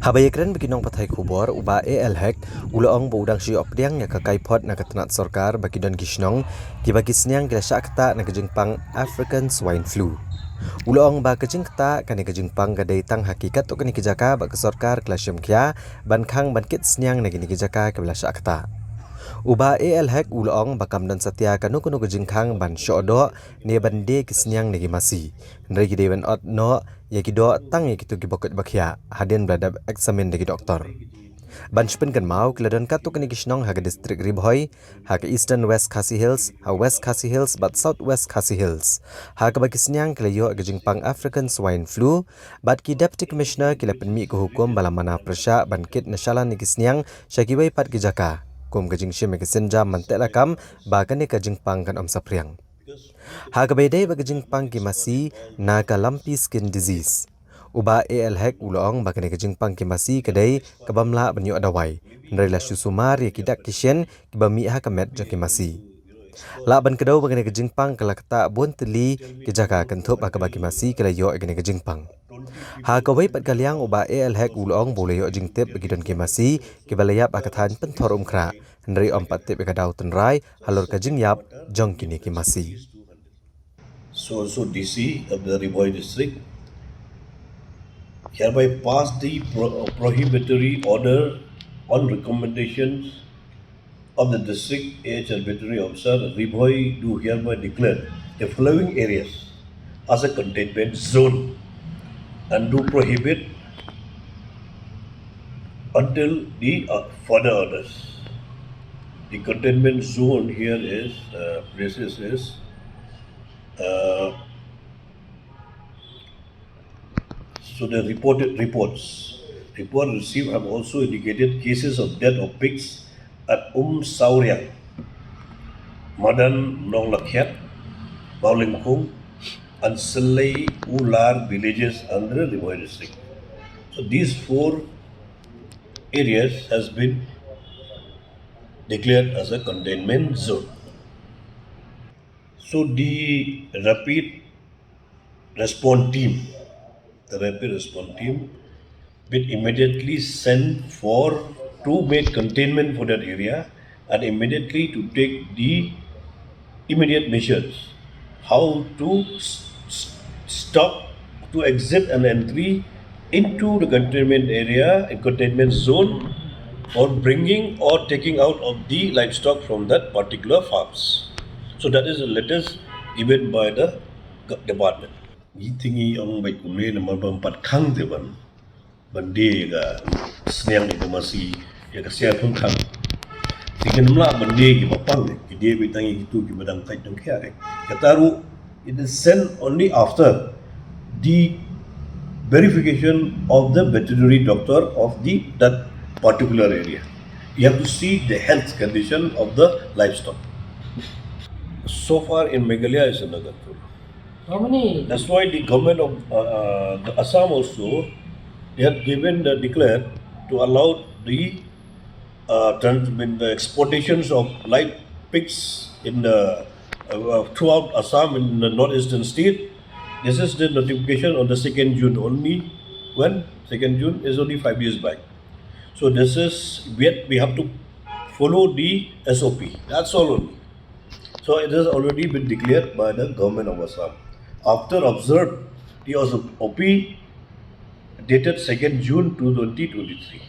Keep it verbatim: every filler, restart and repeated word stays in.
Haba ïakren bad ki nongpathai khubor, u Bah A L Hek u la ong ba u dang shu ïoh pdiang ïa ka kaiphod na ka tnat sorkar ba ki don ki shnong kiba ki sniang ki la shah ktah na ka jingpang African Swine Flu. U la ong ba ka jingktah kane ka jingpang ka dei tang ha ki katto katne ki jaka ba ka sorkar ka la shim khia ban khang ban kit sniang na kine ki jaka kiba la shah ktah. U Bah A L Hek u la ong ba kam don satia kano kano ka jingkhang ban shoh doh ne ban die ki sniang na ki masi. Hynrei ki dei ban ot noh ïa ki doh tang ïa kito kiba koit ba khiah hadien ba la dep eksamin da ki doktor. Ban shu pynkynmaw, ki la don katto katne ki shnong ha ka distrik Ri Bhoi, ha ka Eastern West Khasi Hills, ha West Khasi Hills bad South West Khasi Hills, ha kaba ki sniang ki la ïoh ka jingpang African Swine Flu. Bad ki Deputy Commissioner ki la pynmih ka hukum ba la mana pyrshah ban kit na shalan ïa ki sniang sha kiwei pat ki jaka, kum ka jingshim ïa ki sienjam ban teh lakam ba kane ka jingpang kan ym saphriang. Ha kaba ïadei bad ka jingpang ki masi na ka lumpy skin disease, u Bah A L Hek u la ong ba kane ka jingpang ki masi ka dei kaba ym lah ban ïoh dawai, hynrei la shu sumar ïa ki dak ki shen kiba mih ha ka met jong ki masi. Lah ban kdew ba kane ka jingpang ka la ktah bun tylli ki jaka, kynthup ha kaba ki masi ki la ïoh ïa kane ka jingpang. Ha kawei pat ka liang, u Bah A L Hek u la ong ba u la ïoh jingtip ba ki don ki masi kiba la ïap ha ka thaiñ Pynthorumkhrah, hynrei ym pat tip ïa ka daw tynrai halor ka jingïap jong kine ki masi. So also D C of the Ri Bhoi district hereby pass the pro- prohibitory order on recommendations of the district A H R veterinary officer. Ri Bhoi do hereby declare the following areas as a containment zone and do prohibit until the uh, further orders. The containment zone here is uh, places is uh, so the reported reports report received have also indicated cases of death of pigs at Um Sauriang, Madan Nonglakhiat, Baulengkung, and Selei Ular villages under Ri Bhoi district. So these four areas has been declared as a containment zone. So the rapid response team, the rapid response team, will immediately send for to make containment for that area and immediately to take the immediate measures how to s- s- stop to exit and entry into the containment area and containment zone for bringing or taking out of the livestock from that particular farms. So that is the latest given by the g- department. Ngi thingi ong bai kumne na mar bam pat khang te ban ban die ga sniang di masi ya ka sia pun khang. Tikin mla ban die ki bapang ki die bai tangi kitu ki badang kai dong kia kai. Kataru it is sent only after the verification of the veterinary doctor of the that particular area. You have to see the health condition of the livestock. So far in Meghalaya is under control. How many? That's why the government of uh, uh, the Assam also they have given the declare to allow the uh, trans- I mean, the exportations of live pigs in the uh, uh, throughout Assam in the northeastern state. This is the notification on the second June only. When second June is only five days back. So this is yet we have to follow the S O P. That's all only. So it has already been declared by the government of Assam. After observed the S O P dated second June two thousand twenty-three.